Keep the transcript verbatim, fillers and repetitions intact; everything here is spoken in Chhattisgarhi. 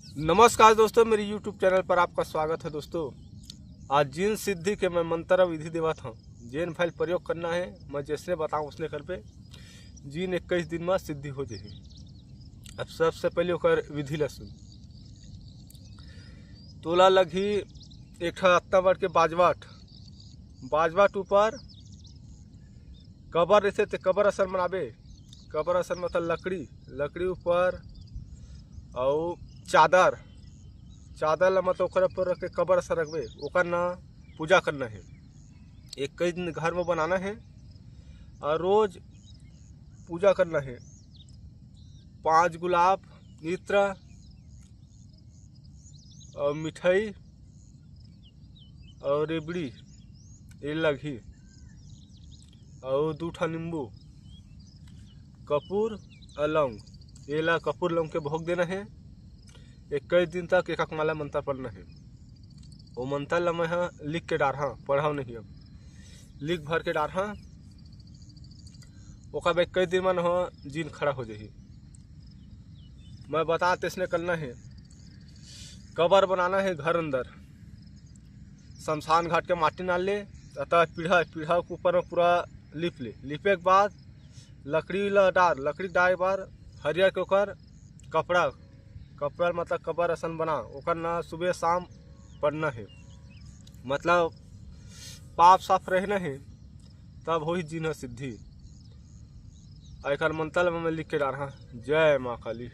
नमस्कार दोस्तों, मेरे YouTube चैनल पर आपका स्वागत है। दोस्तों, आज जिन सिद्धि के मैं मंत्र विधि देवत हूँ, जेन भाई प्रयोग करना है, मैं जैसने बताऊँ उसने करबे, जिन इक्कीस दिन में सिद्धि हो जाही। अब सबसे पहले ओकर विधि ला सुन। तोला लगही एक ठा अतना बड़ के बाजवाट, बाजवाट ऊपर कबर रहिथे ते कबर असन बनाबे। कबर असन मतलब लकड़ी, लकड़ी ऊपर अउ चादर, चादर ला मतलब ओकर ऊपर रख के कबर असन रखबे, ओकर ना पूजा करना है। इक्कीस दिन घर में बनाना है अउ रोज पूजा करना है। पाँच गुलाब, इत्र अउ मिठाई अउ रेबड़ी ये लगही, अउ दू ठा नींबू, कपूर अउ लौंग, ये ला कपूर लौंग के भोग देना है। इक्कीस दिन तक एक एक माला मंत्र पढ़ना है। वो मंत्र ला मैं ह लिख के डारहा, पढ़व नहीं, अब लिख भर के डारहा। ओकर बाद इक्कीस दिन मन हो जिन खड़ा हो जाही। मैं बता तैसने करना है, कबर बनाना है घर अंदर, शमशान घाट के माटी नाल ले, अतः पीढ़ा, पीढ़ा के ऊपर में पूरा लिप ले। लिपे के बाद लकड़ी ला डार, लकड़ी डारे के बाद हरियर के ओकर कपड़ा, कपड़ा मतलब कबर असन बना, ओकर ना सुबह शाम पढ़ना है, मतलब पाप साफ रहना है, तब होही जिन सिद्धि। एकर मंत्र मैं लिख के डारहा, जय माँ काली।